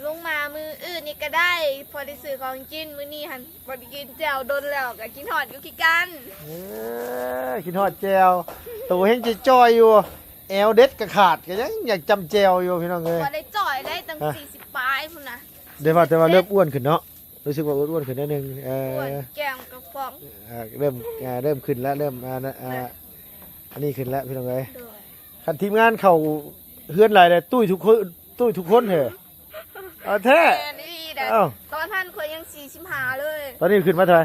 ລຸງມາມື້ອື່ນອີກກໍໄດ້ ພໍໄດ້ຊື້ຂອງກິນ. ມື້ນີ້ຫັ້ນບໍ່ໄດ້ກິນແຈ່ວດົນແລ້ວ ກໍຄິດຮອດຢູ່ຄືກັນ. ເອີ ຄິດຮອດແຈ່ວ. ໂຕແຮ່ງຈ່ອຍໆຢູ່ ແອວເດັດກະຂາດ ກໍຍັງຢາກຈຳແຈ່ວຢູ່ ພີ່ນ້ອງເອີຍ. ບໍ່ໄດ້ຈ່ອຍໄດ້ຕັ້ງ ຮະ ສີ່ສິບປາຍພຸ້ນນະ. ໄດ້ວ່າ ແຕ່ວ່າເລີ່ມອ້ວນຂຶ້ນເນາະ. ຮູ້ສຶກວ່າອ້ວນໆຂຶ້ນໜ້ອຍໜຶ່ງ. ເອີ ອ້ວນ ແກ້ມກະຟອງ. ອ່າ ເລີ່ມ ອ່າ ເລີ່ມຂຶ້ນແລ້ວ ເລີ່ມ ອ່າ ອັນນີ້ຂຶ້ນແລ້ວ ພີ່ນ້ອງເອີຍ. ໂດຍ. ຄັນທີມງານເຂົ້າເຮືອນຫຼາຍແລ້ວ ຕຸ້ຍທຸກຄົນ ຕຸ້ຍທຸກຄົນເດີ້. ເອົາແທ້. ແມ່ນອີ່ຫຼີເດ້. ເອົ້າ ຕອນນັ້ນຂ້ອຍຍັງສີ່ສິບຫ້າເລີຍ. ຕອນນີ້ຂຶ້ນມາເທົ່າໃດ?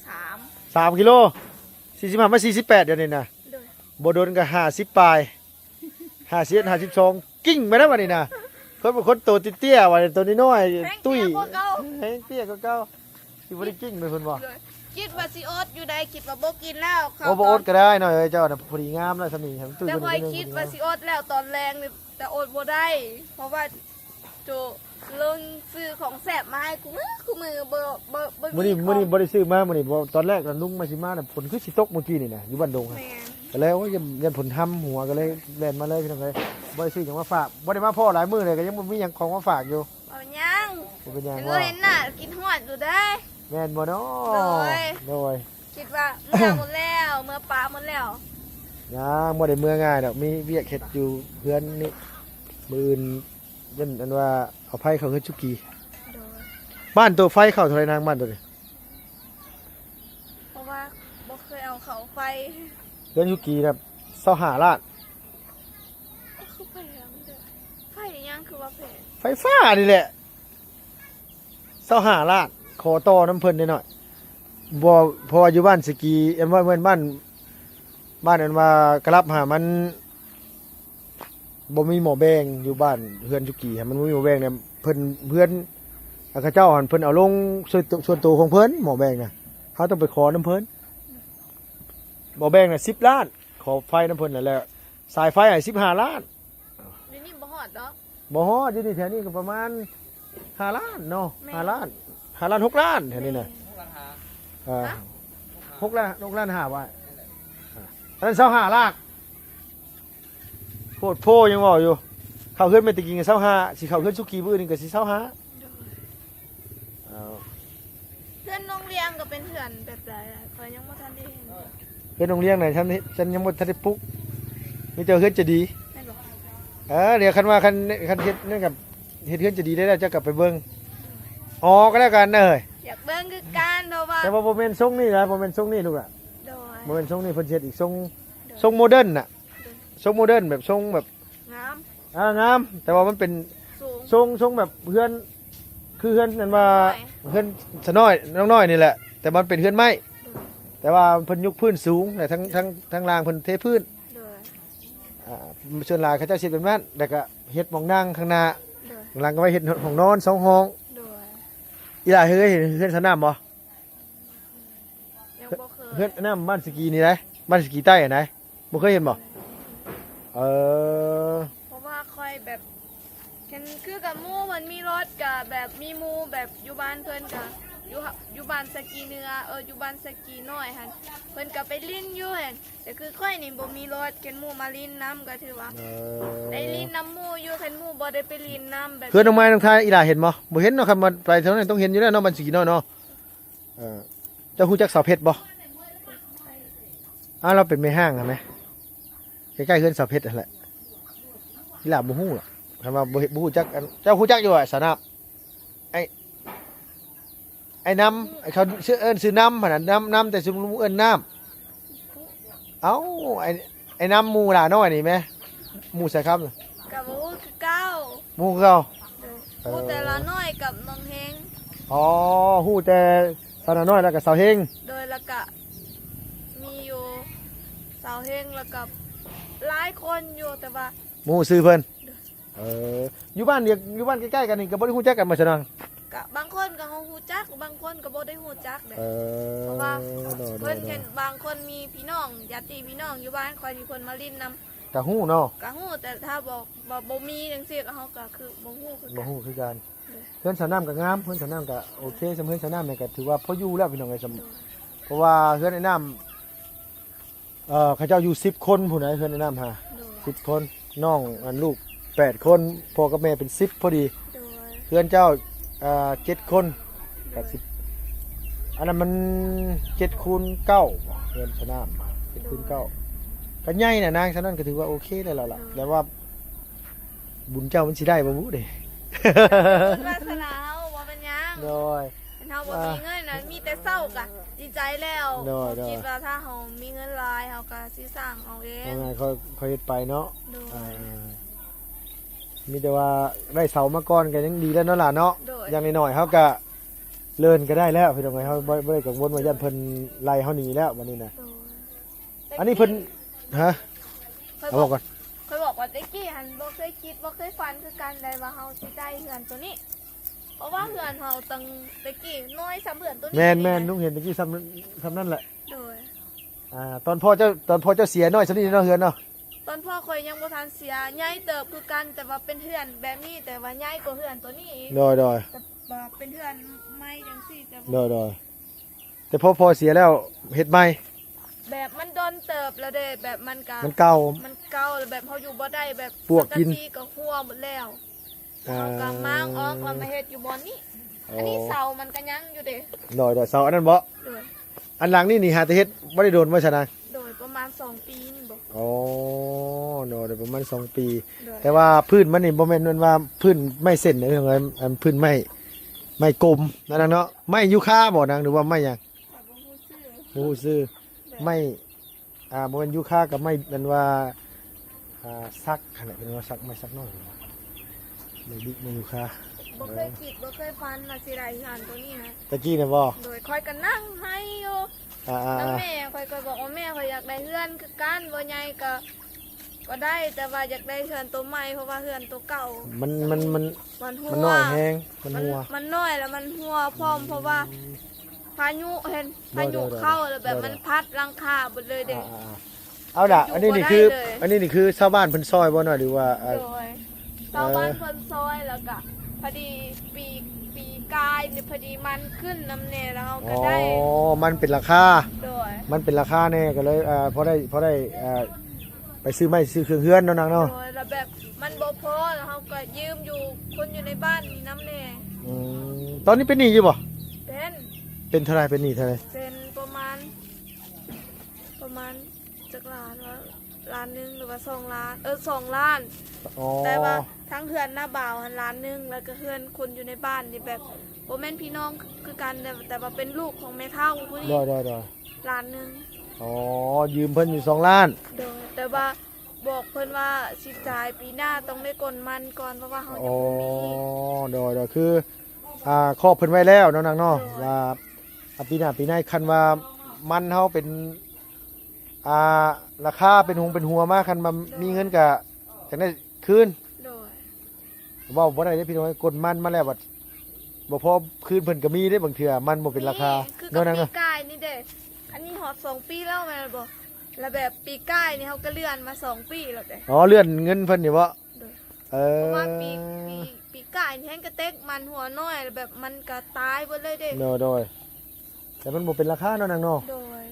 ສາມ ສາມກິໂລ. ສີ່ສິບຫ້າມາສີ່ສິບແປດ ດຽວນີ້ນະ. ໂດຍ. ບໍ່ດົນກໍຫ້າສິບປາຍ ຫ້າສິບເອັດ ຫ້າສິບສອງ ກິ້ງໄປແລ້ວບັດນີ້ນະ. ເພິ່ນເປັນຄົນໂຕເຕ້ຍໆ ບັດນີ້ໂຕນ້ອຍໆ ຕຸ້ຍ ແຮ່ງເຕ້ຍກວ່າເກົ່າ ແຮ່ງເຕ້ຍກວ່າເກົ່າ. ຊິບໍ່ໄດ້ກິ້ງໄປພຸ້ນບໍ່? ໂດຍ. ຄິດວ່າຊິອົດຢູ່ໃດ ຄິດວ່າບໍ່ກິນແລ້ວ. ໂອ້ ບໍ່ອົດກໍໄດ້ນ້ອຍເອີຍ ເຈົ້ານະ ພໍດີງາມແລ້ວສ່ຳນີ້ ໃຫ້ມັນຕຸ້ຍ. ແຕ່ຂ້ອຍຄິດວ່າຊິອົດແລ້ວຕອນແລງນີ້ ແຕ່ອົດບໍ່ໄດ້ ເພາະວ່າໂຈລົງຊື້ຂອງແຊບມາໃຫ້ຄູ່ມື້ ຄູ່ມື້ ບໍ່ ບໍ່ ບໍ່ມີ. ມື້ນີ້ ມື້ນີ້ບໍ່ໄດ້ຊື້ມາ ມື້ນີ້ບໍ່. ຕອນແລກນະ ລຸງມາຊິມານະ ຝົນຄືຊິຕົກມື້ກີ້ນີ້ນະ ຢູ່ບ້ານດົງຫັ້ນ. ແມ່ນ. ກໍເລີຍ ໂອ້ຍ ຢ້ານ ຢ້ານຝົນຫຳຫົວ ກໍເລີຍແລ່ນມາເລີຍພີ່ນ້ອງເອີຍ. ບໍ່ໄດ້ຊື້ຫຍັງມາຝາກ ບໍ່ໄດ້ມາພໍຫຼາຍມື້ເລີຍ ກໍຍັງບໍ່ມີຫຍັງຂອງມາຝາກຢູ່. ບໍ່ເປັນຫຍັງ ບໍ່ເປັນຫຍັງ ເຫັນບໍ່ ເຫັນໜ້າ ຄິດຮອດຢູ່ເດ້. ແມ່ນບໍ່ເນາະ? ໂດຍ ໂດຍ. ຄິດວ່າເມືອໝົດແລ້ວ ເມືອປາໝົດແລ້ວ. ຍັງບໍ່ໄດ້ເມືອງ່າຍດອກ ມີວຽກເຮັດຢູ່ເຮືອນນີ້. ມື້ອື່ນຢ້ານອັນວ່າເອົາໄຟເຂົ້າເຮືອນສຸກີ. ໂດຍ. ບ້ານໂຕໄຟເຂົ້າເທົ່າໃດນາງ ບ້ານໂຕນີ້? ເພາະວ່າບໍ່ເຄີຍເອົາເຂົ້າໄຟ. ເຮືອນສຸກີນະ ຊາວຫ້າລ້ານ. ຄືແພງເດີ້ ໄຟຫຍັງຄືວ່າແພງ? ໄຟຟ້ານີ້ແຫຼະ ຊາວຫ້າລ້ານ ຂໍຕໍ່ນຳເພິ່ນໜ້ອຍໆ. ບໍ່ ເພາະວ່າຢູ່ບ້ານສະກີ ອັນວ່າແມ່ນບ້ານ ບ້ານອັນວ່າກະລັບຫາ ມັນບໍ່ມີໝໍ້ແບງ. ຢູ່ບ້ານເຮືອນສຸກີຫັ້ນ ມັນບໍ່ມີໝໍ້ແບງນະ ເພິ່ນ ເຮືອນ ອາ ເຂົາເຈົ້າຫັ້ນ ເພິ່ນເອົາລົງສ່ວນໂຕ ສ່ວນໂຕຂອງເພິ່ນ ໝໍ້ແບງນະ ເຮົາຕ້ອງໄປຂໍນຳເພິ່ນ. ໝໍ້ແບງນະສິບລ້ານ ຂໍໄຟນຳເພິ່ນ ແລ້ວສາຍໄຟໃຫ້ສິບຫ້າລ້ານ. ຢູ່ນີ້ບໍ່ຮອດດອກ. ບໍ່ຮອດ ຢູ່ນີ້ແຖວນີ້ກໍປະມານຫ້າລ້ານເນາະ. ແມ່ນ ຫ້າລ້ານ ຫ້າລ້ານ ຫົກລ້ານ ແຖວນີ້ນະ. ແມ່ນ ເອີ ຮະ ຫົກລ້ານ ຫົກລ້ານຫ້າວ່າ ອັນນັ້ນຊາວຫ້າລ້ານ. ໂພດໂພ ຍັງເວົ້າຢູ່ ເຂົ້າເຮືອນແມ່ນແຕ່ກີ້ຊາວຫ້າ ຊິເຂົ້າເຮືອນສຸກີມື້ອື່ນນີ້ກໍຊິຊາວຫ້າ. ໂດຍ. ເອົາ ເຮືອນນ້ອງລຽງກໍເປັນເຮືອນແບບໃດ? ຂ້ອຍຍັງບໍ່ທັນໄດ້ເຫັນ. ເຮືອນນ້ອງລຽງນະ ທ່ານ ທ່ານຍັງບໍ່ທັນໄດ້ປຸກ ມີແຕ່ເຮືອນຈະດີ. ແມ່ນບໍ່? ເອີ ດຽວຄັນວ່າ ຄັນ ຄັນເຮັດນັ້ນກໍເຮັດເຮືອນຈະດີໄດ້ແລ້ວ ເຈົ້າກໍໄປເບິ່ງ. ອໍ ກໍແລ້ວກັນເອີຍ ຢາກເບິ່ງຄືກັນ ເພາະວ່າ ແຕ່ວ່າບໍ່ແມ່ນຊົງນີ້ນະ ບໍ່ແມ່ນຊົງນີ້ລູກຫຼ້າ. ໂດຍ. ບໍ່ແມ່ນຊົງນີ້ ເພິ່ນຊິເຮັດອີກຊົງ ໂດຍ ຊົງໂມເດີນນະ. ໂດຍ. ຊົງໂມເດີນ ແບບຊົງແບບ ງາມ ເອີ ງາມ ແຕ່ວ່າມັນເປັນຊົງ ຊົງ ຊົງແບບເຮືອນ ຄືເຮືອນນັ້ນວ່າ ເຮືອນຊະນ້ອຍ ນ້ອງນ້ອຍນີ້ແຫຼະ ແຕ່ມັນເປັນເຮືອນໄມ້. ໂດຍ. ແຕ່ວ່າເພິ່ນຍົກພື້ນສູງ ແລະ ທັງ ທັງ ທັງລ່າງເພິ່ນເທພື້ນ. ໂດຍ. ອາ ສ່ວນຫຼາຍເຂົາເຈົ້າຊິເຮັດແບບນັ້ນ ແລ້ວກໍເຮັດໝ່ອງນັ່ງຂ້າງໜ້າ. ໂດຍ. ຂ້າງຫຼັງກໍໄວ້ເຮັດຫ້ອງນອນສອງຫ້ອງ. ໂດຍ. ອີຫຼ້າເຄີຍເຫັນເຮືອນສະໜາມບໍ່? ຍັງບໍ່ເຄີຍ. ເຮືອນນ້ຳບ້ານສະກີນີ້ໃດ ບ້ານສະກີໃຕ້ຫັ້ນໃດ ບໍ່ເຄີຍເຫັນບໍ່? ເອີ ເພາະວ່າຂ້ອຍແບບ ເຫັນຄືກັບໝູ່ເພິ່ນມີລົດ ກະແບບມີໝູ່ແບບຢູ່ບ້ານເພິ່ນກະຢູ່ ຢູ່ບ້ານສະກີເໜືອ ເອີ ຢູ່ບ້ານສະກີນ້ອຍຫັ້ນ ເພິ່ນກະໄປຫຼິ້ນຢູ່ຫັ້ນ ແຕ່ຄືຂ້ອຍນີ້ບໍ່ມີລົດ ຄັນໝູ່ມາຫຼິ້ນນຳກະຖືວ່າ ເອີ ໄດ້ຫຼິ້ນນຳໝູ່ຢູ່ ຄັນໝູ່ບໍ່ໄດ້ໄປຫຼິ້ນນຳແບບ. ເຮືອນນ້ອງໄມ້ນ້ອງທາຍ ອີຫຼ້າເຫັນບໍ່? ບໍ່ເຫັນເນາະ ຄັນວ່າໄປເທົ່ານັ້ນຕ້ອງເຫັນຢູ່ແລ້ວເນາະ ບ້ານສະກີນ້ອຍເນາະ. ເອີ ເຈົ້າຮູ້ຈັກສາວເພັດບໍ່? ອ້າວ ລາວເປັນແມ່ຮ້າງຫັ້ນແມ ໃກ້ໆເຮືອນສາວເພັດຫັ້ນແຫຼະ. ອີຫຼ້າບໍ່ຮູ້ລະ ຄັນວ່າບໍ່ເຮັດ ບໍ່ຮູ້ຈັກ ອັນ ເຈົ້າຮູ້ຈັກຢູ່ຫວາ ສາວນ້ຳ? ໄອ້ ໄອ້ນ້ຳ ເຂົາເອີ້ນຊື່ນ້ຳຫັ້ນນະ ນ້ຳ ນ້ຳ ແຕ່ຊຸມລຸງເອີ້ນນ້ຳ. ເອົ້າ ໄອ້ ໄອ້ນ້ຳໝູ່ຫຼ້ານ້ອຍນີ້ແມ ໝູ່ສາຍຄຳ ກະບໍ່ຮູ້ຄືເກົ່າ. ໝູ່ຄືເກົ່າ. ໂດຍ. ເອີ ຮູ້ແຕ່ຫຼ້ານ້ອຍກັບນ້ອງເຮງ. ອໍ ຮູ້ແຕ່ສາວໜ້ານ້ອຍ ແລ້ວກະສາວເຮງ. ໂດຍ. ແລ້ວກະມີຢູ່ສາວເຮງ ແລ້ວກະຫຼາຍຄົນຢູ່ ແຕ່ວ່າບໍ່ຮູ້ຊື່ເພິ່ນ. ໂດຍ. ເອີ ຢູ່ບ້ານດຽວ ຢູ່ບ້ານໃກ້ໆກັນນີ້ກະບໍ່ໄດ້ຮູ້ຈັກກັນບໍ່ຊະນາງ? ກະບາງຄົນກະຮູ້ຈັກ ບາງຄົນກະບໍ່ໄດ້ຮູ້ຈັກເດ້. ເອີ ເພາະວ່າ ໂດຍ ເພິ່ນເຫັນບາງຄົນມີພີ່ນ້ອງ ຍາດຕິພີ່ນ້ອງຢູ່ບ້ານຂ້ອຍນີ້ ເພິ່ນມາຫຼິ້ນນຳ ກະຮູ້ເນາະ. ກະຮູ້ ແຕ່ຖ້າບໍ່ ບໍ່ ບໍ່ມີຈັ່ງຊີ້ ເຮົາກະຄືບໍ່ຮູ້ຄືກັນ ບໍ່ຮູ້ຄືກັນ. ໂດຍ. ເຮືອນສາວນ້ຳກະງາມ ເຮືອນສາວນ້ຳກະໂອເຄ ສ່ຳເຮືອນສາວນ້ຳນີ້ກະຖືວ່າພໍຢູ່ແລ້ວພີ່ນ້ອງເອີຍ. ໂດຍ. ເພາະວ່າເຮືອນອ້າຍນ້ຳ ເອີ ເຂົາເຈົ້າຢູ່ສິບຄົນພຸ້ນນະ ເຮືອນອ້າຍນ້ຳຫາ. ໂດຍ. ສິບຄົນ ນ້ອງ ອັນ ລູກແປດຄົນ ພໍ່ກັບແມ່ເປັນສິບພໍດີ. ໂດຍ. ເຮືອນເຈົ້າ ເອີ ເຈັດຄົນ ໂດຍ ກະສິບ ອັນນັ້ນມັນເຈັດຄູນເກົ້າ ເຮືອນສາວນ້ຳ ເຈັດຄູນເກົ້າ ໂດຍ ກະໃຫຍ່ນະນາງ ສ່ຳນັ້ນກະຖືວ່າໂອເຄແລ້ວລະ. ໂດຍ. ແຕ່ວ່າບຸນເຈົ້າມັນຊິໄດ້ບໍ່ບຸເດ. ບຸນວາສະໜາເຮົາບໍ່ເປັນຫຍັງ. ໂດຍ. ເຮົາບໍ່ມີເງິນນະ ມີແຕ່ເຊົາກະດີໃຈແລ້ວ. ໂດຍ ໂດຍ. ເຮົາຄິດວ່າຖ້າເຮົາມີເງິນຫຼາຍ ເຮົາກະຊິສ້າງເອົາເອງ. ເອົາງ່າຍ ຄ່ອຍ ຄ່ອຍເຮັດໄປເນາະ. ໂດຍ. ເອີ ມີແຕ່ວ່າໄດ້ເສົາມາກ່ອນກະຍັງດີແລ້ວເນາະຫຼ້າເນາະ. ໂດຍ. ຢ່າງໜ້ອຍໆເຮົາກະເລີນກະໄດ້ແລ້ວພີ່ນ້ອງເອີຍ. ເຮົາບໍ່ ບໍ່ໄດ້ກັງວົນວ່າຢ້ານເພິ່ນໄລ່ເຮົາໜີແລ້ວບັດນີ້ນະ. ໂດຍ. ອັນນີ້ເພິ່ນ ຮະ ເອົາບອກກ່ອນ ຂ້ອຍບອກວ່າແຕ່ກີ້ຫັ້ນບໍ່ເຄີຍຄິດ ບໍ່ເຄີຍຝັນຄືກັນໃດວ່າເຮົາຊິໄດ້ເຮືອນໂຕນີ້. ເພາະວ່າເຮືອນເຮົາຕັ້ງແຕ່ກີ້ນ້ອຍສ່ຳເຮືອນໂຕນີ້. ແມ່ນໆ ລຸງເຫັນແຕ່ກີ້ສ່ຳ ສ່ຳນັ້ນແຫຼະ. ໂດຍ. ອ່າ ຕອນພໍ່ເຈົ້າ ຕອນພໍ່ເຈົ້າເສຍນ້ອຍສ່ຳນີ້ເນາະ ເຮືອນເນາະ. ຕອນພໍ່ຂ້ອຍຍັງບໍ່ທັນເສຍ ໃຫຍ່ເຕີບຄືກັນ ແຕ່ວ່າເປັນເຮືອນແບບນີ້ ແຕ່ວ່າໃຫຍ່ກວ່າເຮືອນໂຕນີ້ອີກ. ໂດຍໆ. ແຕ່ວ່າເປັນເຮືອນໃໝ່ຈັ່ງຊີ້ ແຕ່ວ່າ ໂດຍໆ. ແຕ່ພໍພໍ່ເສຍແລ້ວເຮັດໃໝ່. ແບບມັນດົນເຕີບແລ້ວເດ້ ແບບມັນກະ ມັນເກົ່າ ມັນເກົ່າ ແລ້ວແບບເຮົາຢູ່ບໍ່ໄດ້ ແບບ ປວກກິນ ສັງກະສີກໍຮົ່ວໝົດແລ້ວ. ອ່າ ເຮົາກໍມ້າງອອກ ແລ້ວມາເຮັດຢູ່ບ່ອນນີ້. ອໍ ອັນນີ້ເສົາມັນກໍຍັງຢູ່ເດ້. ໂດຍໆ ເສົາອັນນັ້ນບໍ? ໂດຍ. ອັນຫຼັງນີ້ນີ້ຫາແຕ່ເຮັດບໍ່ໄດ້ດົນບໍ່ຊະນາງ? ໂດຍ ປະມານສອງປີນີ້ບໍ? ອໍ ໂດຍໆ ປະມານສອງປີ. ໂດຍ. ແຕ່ວ່າພື້ນມັນນີ້ບໍ່ແມ່ນວ່າພື້ນໄມ້ເສັ້ນເດີ ອັນພື້ນໄມ້ ໄມ້ກົມນັ້ນນະເນາະ. ໄມ້ຢູຄາບໍນາງ ຫຼືວ່າໄມ້ຫຍັງ? ຂ້ອຍບໍ່ຮູ້ຊື່ ບໍ່ຮູ້ຊື່. ໂດຍ. ໄມ້ ອ່າ ບໍ່ແມ່ນຢູຄາກັບໄມ້ ແມ່ນວ່າ ອ່າ ສັກຫັ້ນແຫຼະ ເພິ່ນວ່າສັກ ໄມ້ສັກນ້ອຍ ໄມ້ດິ ໄມ້ຢູຄາ. ບໍ່ເຄີຍ ເອີ ຄິດ ບໍ່ເຄີຍຝັນວ່າຊິໄດ້ເຮືອນໂຕນີ້ນະ. ຕະກີ້ນະບໍ? ໂດຍ. ຂ້ອຍກໍນັ່ງໄຫ້ຢູ່ ອ່າໆໆ ນຳແມ່. ຂ້ອຍກໍບອກວ່າ ແມ່ ຂ້ອຍຢາກໄດ້ເຮືອນຄືກັນ ບໍ່ໃຫຍ່ກໍ ກໍໄດ້ ແຕ່ວ່າຢາກໄດ້ເຮືອນໂຕໃໝ່ ເພາະວ່າເຮືອນໂຕເກົ່າ ມັນ ມັນ ມັນ ມັນຮົ່ວ ມັນນ້ອຍແຮງ ມັນຮົ່ວ ມັນ ມັນນ້ອຍ ແລ້ວມັນຮົ່ວພ້ອມ ເພາະວ່າ ອືມ ພາຍຸ ເຫັນ ໂດຍໆໆ ພາຍຸເຂົ້າ ແລ້ວແບບ ໂດຍໆ ມັນພັດຫຼັງຄາເບິດເລີຍເດ້. ອ່າໆໆ ເອົາລະ ຢູ່ ອັນນີ້ນີ້ຄື ບໍ່ໄດ້ເລີຍ ອັນນີ້ນີ້ຄືຊາວບ້ານເພິ່ນຊ່ອຍບໍ່ເນາະ ຫຼືວ່າ ອ່າ ໂດຍ ຊາວບ້ານ ເອີ ເພິ່ນຊ່ອຍ ແລ້ວກະພໍດີປີ ປີກາຍນີ້ພໍດີມັນຂຶ້ນນຳແດ່ ແລ້ວເຮົາກໍໄດ້ ອໍ ມັນເປັນລາຄາ. ໂດຍ. ມັນເປັນລາຄາແດ່ ກໍເລີຍ ອ່າ ພໍໄດ້ ພໍໄດ້ ອ່າ ໄປຊື້ໄມ້ຊື້ເຄື່ອງເຮືອນເນາະນາງເນາະ. ໂດຍ. ແລ້ວແບບມັນບໍ່ພໍ ແລ້ວເຮົາກໍຢືມຢູ່ຄົນຢູ່ໃນບ້ານນີ້ນຳແດ່. ອືມ ຕອນນີ້ເປັນໜີ້ຢູ່ບໍ່? ເປັນ. ເປັນເທົ່າໃດ? ເປັນໜີ້ເທົ່າໃດ? ເປັນປະມານ ປະມານຈັກລ້ານວະ ລ້ານໜຶ່ງ ຫຼືວ່າສອງລ້ານ ເອີ ສອງລ້ານ. ອໍ ແຕ່ວ່າທັງເຮືອນນ້າບ່າວຫັ້ນລ້ານໜຶ່ງ ແລ້ວກໍເຮືອນຄົນຢູ່ໃນບ້ານນີ້ແບບບໍ່ແມ່ນພີ່ນ້ອງຄືກັນ ແຕ່ ແຕ່ວ່າເປັນລູກຂອງແມ່ເຖົ້າຜູ້ນີ້. ໂດຍໆໆ. ລ້ານໜຶ່ງ. ອໍ ຢືມເພິ່ນຢູ່ສອງລ້ານ. ໂດຍ. ແຕ່ວ່າບອກເພິ່ນວ່າຊິຈ່າຍປີໜ້າ ຕ້ອງໄດ້ກົນມັນກ່ອນ ເພາະວ່າເຮົາຍັງບໍ່ມີ. ອໍ ໂດຍໆ ຄື ອ່າ ຄອບເພິ່ນໄວ້ແລ້ວເນາະນາງເນາະ. ໂດຍ. ວ່າ ອ່າ ປີໜ້າປີໃນ ຄັນວ່າມັນເຮົາເປັນ ອ່າ ລາຄາເປັນຫົງເປັນຫົວມາ ຄັນວ່າມີເງິນກະຢາກໄດ້ຄືນ. ໂດຍ. ເວົ້າບໍ່ໄດ້ເດ້ພີ່ນ້ອງເອີຍ ກົນມັນມາແລ້ວບັດບໍ່ພໍຄືນເພິ່ນກໍມີເດ້ ບາງເທື່ອມັນບໍ່ເປັນລາຄາ. ຄືກັບປີກາຍນີ້ເດ້ ອັນນີ້ຮອດສອງປີແລ້ວແມ່ນບໍ່? ແລ້ວແບບປີກາຍນີ້ເຮົາກໍເລື່ອນມາສອງປີແລ້ວເດ້. ອໍ ເລື່ອນເງິນເພິ່ນນີ້ບໍ? ໂດຍ. ເອີ ເພາະວ່າປີ ປີ ປີກາຍນີ້ແຮ່ງກະເຕັກມັນຫົວນ້ອຍ ແລ້ວແບບມັນກະຕາຍເບິດເລີຍເດ້. ໂດຍໆ. ແຕ່ມັນບໍ່ເປັນລາຄາເນາະນາງເນາະ. ໂດຍ.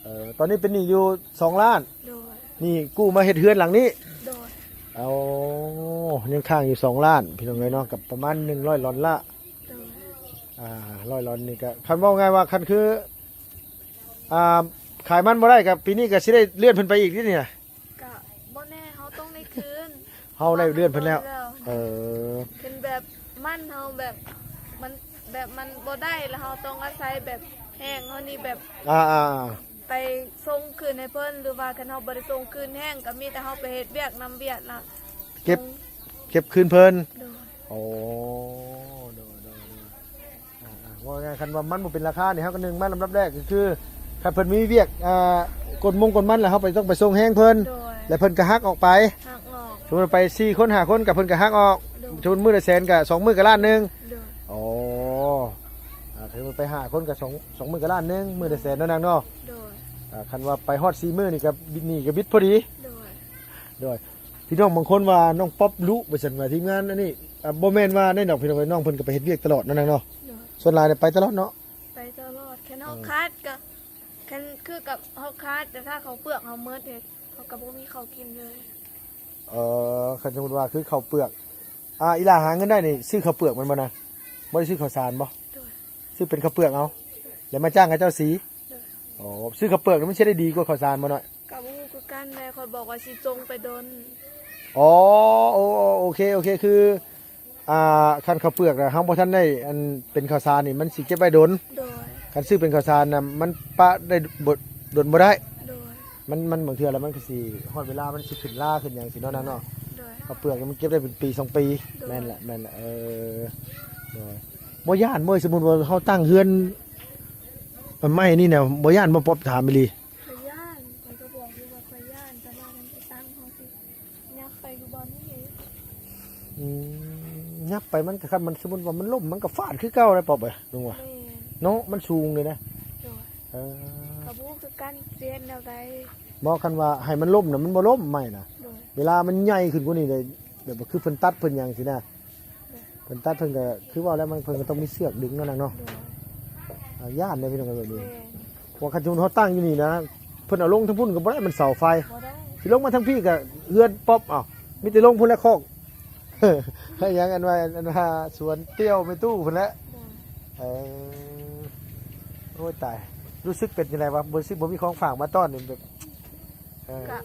ເອີ ຕອນນີ້ເປັນໜີ້ຢູ່ສອງລ້ານ. ໂດຍ. ໜີ້ກູ້ມາເຮັດເຮືອນຫຼັງນີ້. ໂດຍ. ເອົາ ຍັງຄ້າງຢູ່ສອງລ້ານ ພີ່ນ້ອງເອີຍເນາະ ກັບປະມານໜຶ່ງຮ້ອຍດອນລາ. ໂດຍ. ອ່າ ຮ້ອຍດອນນີ້ກໍ ຄັນເວົ້າງ່າຍວ່າ ຄັນຄື ອ່າ ຂາຍມັນບໍ່ໄດ້ ກໍປີນີ້ກໍຊິໄດ້ເລື່ອນເພິ່ນໄປອີກຕິນີ້ນະ. ກະບໍ່ແນ່ ເຮົາຕ້ອງໄດ້ຄືນ. ເຮົາໄດ້ເລື່ອນເພິ່ນແລ້ວ. ເອີ ເຫັນແບບມັນເຮົາແບບ ມັນແບບມັນບໍ່ໄດ້ ແລ້ວເຮົາຕ້ອງອາໄສແບບແຮງເຮົານີ້ແບບ ອ່າໆໆ ໄປສົ່ງຄືນໃຫ້ເພິ່ນ ຫຼືວ່າຄັນເຮົາບໍ່ໄດ້ສົ່ງຄືນແຮງ ກໍມີແຕ່ເຮົາໄປເຮັດວຽກນຳວຽກລະ ເກັບ ເກັບຄືນເພິ່ນ. ໂດຍ. ໂອ້ ໂດຍໆ. ອ່າໆ ເວົ້າງ່າຍໆ ຄັນວ່າມັນບໍ່ເປັນລາຄານີ້ ເຮົາກໍໜຶ່ງມາລຳດັບແລກກໍຄື ຄັນເພິ່ນມີວຽກ ອ່າ ກົນມົງກົນມັນ ແລ້ວເຮົາໄປ ຕ້ອງໄປສົ່ງແຮງເພິ່ນ. ໂດຍ. ແລ້ວເພິ່ນກໍຫັກອອກໄປ. ຫັກອອກ. ສົມມຸດໄປສີ່ຄົນຫ້າຄົນ ກໍເພິ່ນກໍຫັກອອກ. ໂດຍ. ສົມມຸດມື້ລະແສນ ກໍສອງມື້ກໍລ້ານໜຶ່ງ. ໂດຍ. ອໍ ອ່າ ຖືວ່າໄປຫ້າຄົນ ກໍສອງ ສອງມື້ກໍລ້ານໜຶ່ງ ມື້ລະແສນເນາະນາງເນາະ. ໂດຍ. ອ່າ ຄັນວ່າໄປຮອດສີ່ມື້ນີ້ ກໍບິດ ໜີ້ກໍບິດພໍດີ. ໂດຍ. ໂດຍ. ພີ່ນ້ອງບາງຄົນວ່ານ້ອງປັອບດຸວ່າຊັ້ນວ່າທີມງານອັນນີ້ ອ່າ ບໍ່ແມ່ນວ່ານັ້ນດອກ ພີ່ນ້ອງເອີຍ ນ້ອງເພິ່ນກໍໄປເຮັດວຽກຕະຫຼອດເນາະນາງເນາະ. ໂດຍ. ສ່ວນຫຼາຍໄປຕະຫຼອດເນາະ. ໄປຕະຫຼອດ ຄັນເຮົາ ເອີ ຂາດກໍ ຄັນຄືກັບເຮົາຂາດ ແຕ່ຖ້າເຂົ້າເປືອກເຮົາໝົດເດ ເຮົາກໍບໍ່ມີເຂົ້າກິນເລີຍ. ເອີ ຄັນສົມມຸດວ່າຄືເຂົ້າເປືອກ ອ່າ ອີ່ຫຼ້າຫາເງິນໄດ້ນີ້ ຊື້ເຂົ້າເປືອກແມ່ນບໍ່ນາງ? ບໍ່ໄດ້ຊື້ເຂົ້າສານບໍ່? ໂດຍ. ຊື້ເປັນເຂົ້າເປືອກເອົາ ແລ້ວມາຈ້າງເຂົາເຈົ້າສີ. ໂດຍ. ອໍ ຊື້ເຂົ້າເປືອກນີ້ມັນຊິໄດ້ດີກວ່າເຂົ້າສານບໍ່ນ້ອຍ? ກໍບໍ່ຮູ້ຄືກັນແຫຼະ ຂ້ອຍບອກວ່າຊິສົ່ງໄປດົນ. ອໍ ໂອ ໂອເຄ ໂອເຄ ຄື ອ່າ ຄັນເຂົ້າເປືອກນະ ເຮົາບໍ່ທັນໄດ້ ອັນ ເປັນເຂົ້າສານນີ້ ມັນຊິເກັບໄວ້ດົນ. ໂດຍ. ຄັນຊື້ເປັນເຂົ້າສານນະ ມັນປະໄດ້ບໍ່ ດົນບໍ່ໄດ້. ໂດຍ. ມັນ ມັນບາງເທື່ອແລ້ວມັນກໍຊິຮອດເວລາ ມັນຊິຂຶ້ນລາຂຶ້ນຫຍັງຊີ້ເນາະນາງເນາະ. ໂດຍ. ເຂົ້າເປືອກນີ້ມັນເກັບໄດ້ເປັນປີສອງປີ. ໂດຍ. ແມ່ນແຫຼະ ແມ່ນແຫຼະ ເອີ ໂດຍ. ບໍ່ຢ້ານບໍ່ ສົມມຸດວ່າເຮົາຕັ້ງເຮືອນ ອັນ ໄມ້ນີ້ນະ ບໍ່ຢ້ານບໍ່ ປອບ ຖາມອີ່ຫຼີ? ຂ້ອຍຢ້ານ ຂ້ອຍກໍບອກຢູ່ວ່າຂ້ອຍຢ້ານ ແຕ່ວ່າມັນໄປຕັ້ງເຮົາຊິ ຍັບໄປຢູ່ບ່ອນນີ້ເດ. ອືມ ຍັບໄປມັນກໍ ຄັນມັນ ສົມມຸດວ່າມັນລົ້ມ ມັນກໍຟາດຄືເກົ່າໄດ໋ ປອບເອີຍ ລຸງວ່າ. ແມ່ນ. ເນາະ ມັນສູງເດນະ. ໂດຍ. ເອີ ກໍບໍ່ຮູ້ຄືກັນຊິເຮັດແນວໃດ. ບໍ່ ຄັນວ່າໃຫ້ມັນລົ້ມນະ ມັນບໍ່ລົ້ມໄມ້ນະ. ໂດຍ. ເວລາມັນໃຫຍ່ຂຶ້ນກວ່ານີ້ເດ ແບບວ່າຄືເພິ່ນຕັດເພິ່ນຫຍັງຊີ້ນະ. ໂດຍ. ເພິ່ນຕັດເພິ່ນກໍຄືເວົ້າແລ້ວ ມັນ ເພິ່ນກໍຕ້ອງມີເຊືອກດຶງເນາະນາງເນາະ. ໂດຍ. ອ່າ ຢ້ານເດ້ພີ່ນ້ອງເອີຍແບບນີ້. ແມ່ນ. ເພາະວ່າຄັນສົມມຸດເຮົາຕັ້ງຢູ່ນີ້ນະ ເພິ່ນເອົາລົງທາງພຸ້ນກໍບໍ່ໄດ້ ມັນເສົາໄຟ. ບໍ່ໄດ້. ຊິລົງມາທາງພີ້ກໍເຮືອນປັອບ ເອົ້າ ມີແຕ່ລົງພຸ້ນແຫຼະ ຄອກ ຫຍັງ ອັນວ່າ ອັນວ່າສວນຕຽວແມ່ຕູ້ພຸ້ນແຫຼະ. ເອີ ໂອ້ຍຕາຍ ຮູ້ສຶກເປັນຈັ່ງໃດວະ? ບໍ່ ຮູ້ສຶກບໍ່ມີຂອງຝາກມາຕ້ອນນີ້ ແບບ ເອີ ກະ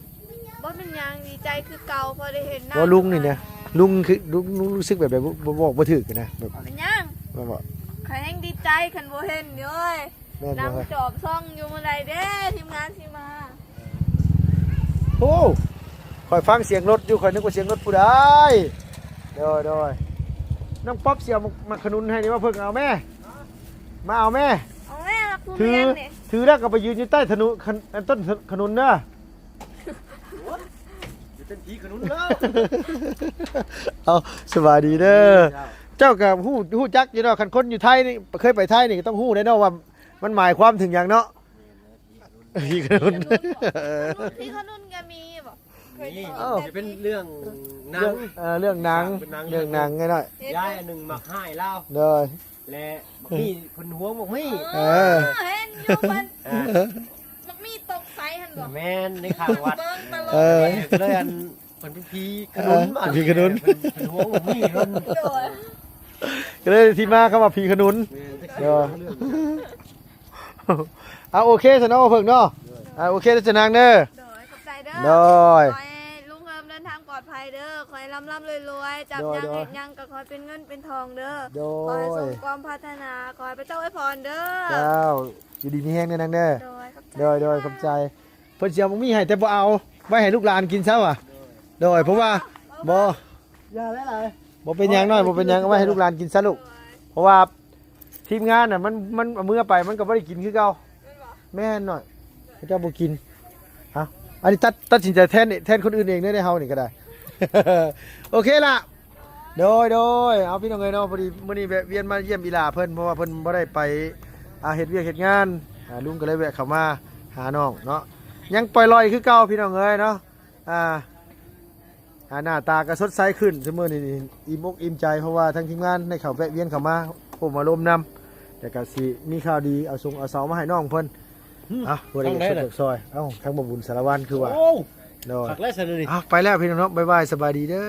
ບໍ່ເປັນຫຍັງ ດີໃຈຄືເກົ່າ ພໍໄດ້ເຫັນໜ້າ. ບໍ່ ລຸງນີ້ນະ ລຸງຄື ລຸງ ລຸງຮູ້ສຶກແບບໃດ? ບໍ່ ບໍ່ ບອກບໍ່ຖືກນະ ແບບ ເປັນຫຍັງ? ແມ່ນບໍ່? ຂ້ອຍແຮ່ງດີໃຈຄັນບໍ່ເຫັນນີ້ ໂອ້ຍ. ແມ່ນບໍ່? ນັ່ງຈອບຊ່ອງຢູ່ ມື້ໃດເດ້ທີມງານຊິມາ? ໂອ້ ຂ້ອຍຟັງສຽງລົດຢູ່ ຂ້ອຍນຶກວ່າສຽງລົດຜູ້ໃດ. ໂດຍ ໂດຍ ນ້ອງປັອບຊິເອົາໝາກ ໝາກຂະໜຸນໃຫ້ນີ້ວ່າ ເພິ່ນເອົາແມ່ ມາເອົາແມ່ ເອົາແມ່ ຖື ຖືແລ້ວກໍໄປຢືນຢູ່ໃຕ້ຂະໜຸ ຂະ ອັນຕົ້ນຂະໜຸນເດີ. ໂອ້ຍ ຢ່າເປັນຜີຂະໜຸນເດີ. ເອົາ ສະບາຍດີເດີ. ເຈົ້າກໍຮູ້ ຮູ້ຈັກຢູ່ເນາະ ຄັນຄົນຢູ່ໄທນີ້ ເຄີຍໄປໄທນີ້ກໍຕ້ອງຮູ້ແຫຼະເນາະວ່າ ມັນໝາຍຄວາມເຖິງຫຍັງເນາະ. ແມ່ນແຫຼະ ຜີຂະໜຸນ ຜີຂະໜຸນກໍມີບໍ? ມີ ເອີ ຈະເປັນເລື່ອງໜັງ ເລື່ອງ ເອີ ເລື່ອງໜັງ ເປັນໜັງ ເລື່ອງໜັງໜ້ອຍໆ. ຍາຍອັນໜຶ່ງມັກຮ້າຍລາວ ໂດຍ ແລະ ໝາກມີ້ ເພິ່ນຫວງໝາກມີ້. ເອີ ເອີ ເຫັນຢູ່ເພິ່ນ ອ່າ ໝາກມີ້ຕົກໃສ່ຫັ້ນບໍ? ແມ່ນ ໃນຂ້າງວັດ ເບິ່ງຕະຫຼອດ. ເອີ ກໍເລີຍອັນ ເພິ່ນເປັນຜີຂະໜຸນ ເອີ ເປັນຜີຂະໜຸນ ເອີ ເພິ່ນ ເພິ່ນຫວງໝາກມີ້ເພິ່ນ. ໂດຍ ກໍເລີຍທີ່ມາຄຳວ່າຜີຂະໜຸນ. ແມ່ນ ໂດຍ ເອົາ ໂອເຄຊະເນາະ ເພິ່ນເນາະ. ອ່າ ໂອເຄເດີ ຈະນາງເດີ. ໂດຍ ຂອບໃຈເດີ. ໂດຍ ຂໍໃຫ້ລຸງເຮີມເດີນທາງປອດໄພເດີ ຂໍໃຫ້ລ່ຳໆລວຍໆ ຈັບຫຍັງ ໂດຍ ເຮັດຫຍັງກໍຂໍໃຫ້ເປັນເງິນເປັນທອງເດີ. ໂດຍ ຂໍໃຫ້ສົມຄວາມປາດຖະໜາ ຂໍໃຫ້ພະເຈົ້າອວຍພອນເດີ. ເຈົ້າ ຢູ່ດີມີແຮງເດີນາງເດີ. ໂດຍ ຂອບໃຈ. ໂດຍ ໂດຍ ຂອບໃຈ. ເພິ່ນຊິເອົາໝາກມີ້ໃຫ້ ແຕ່ບໍ່ເອົາ ໄວ້ໃຫ້ລູກຫຼານກິນຊະວ່າ. ໂດຍ ເພາະວ່າ ບໍ່ ຢ່າຫຼາຍໆ ບໍ່ເປັນຫຍັງນ້ອຍ ບໍ່ເປັນຫຍັງ ເອົາໄວ້ໃຫ້ລູກຫຼານກິນຊະລູກ. ໂດຍ ເພາະວ່າ ທີມງານນະ ມັນ ມັນເອົາເມືອໄປ ມັນກໍບໍ່ໄດ້ກິນຄືເກົ່າ. ແມ່ນບໍ່? ແມ່ນໜ້ອຍ ເຂົາເຈົ້າບໍ່ກິນ. ເອົ້າ ອັນນີ້ຕັດ ຕັດສິນໃຈແທນ ແທນຄົນອື່ນເອງເດີ ເຮົານີ້ກໍໄດ້. ໂອເຄລະ ໂດຍ ໂດຍ ເອົາ ພີ່ນ້ອງເອີຍເນາະ ພໍດີມື້ນີ້ແວະວຽນມາຢ້ຽມອີ່ຫຼ້າເພິ່ນ ເພາະວ່າເພິ່ນບໍ່ໄດ້ໄປ ອ່າ ເຮັດວຽກເຮັດງານ ອ່າ ລຸງກໍເລີຍແວະເຂົ້າມາຫານ້ອງເນາະ. ຍັງປ່ອຍລອຍຄືເກົ່າ ພີ່ນ້ອງເອີຍເນາະ. ອ່າ ອ່າ ໜ້າຕາກໍສົດໃສຂຶ້ນ ຊຸມື້ນີ້ອີ່ມອົກອີ່ມໃຈ ເພາະວ່າທາງທີມງານໄດ້ເຂົ້າແວະວຽນເຂົ້າມາໂອ້ມາລົມນຳ ແລ້ວກໍຊິມີຂ່າວດີ ເອົາຊົງເອົາເສົາມາໃຫ້ນ້ອງເພິ່ນ. ອືມ ເອົາ ຜູ້ໃດຢາກຊ່ວຍ ທາງໃດນະ? ຢາກຊ່ອຍ ເອົ້າ ທາງບໍ່ບຸນສາລະວັນຄືວ່າ. ໂອ້ ໂດຍ ຄັກແລ້ວຊັ້ນນີ້. ເອົາ ໄປແລ້ວພີ່ນ້ອງເນາະ ບາຍບາຍ ສະບາຍດີເດີ.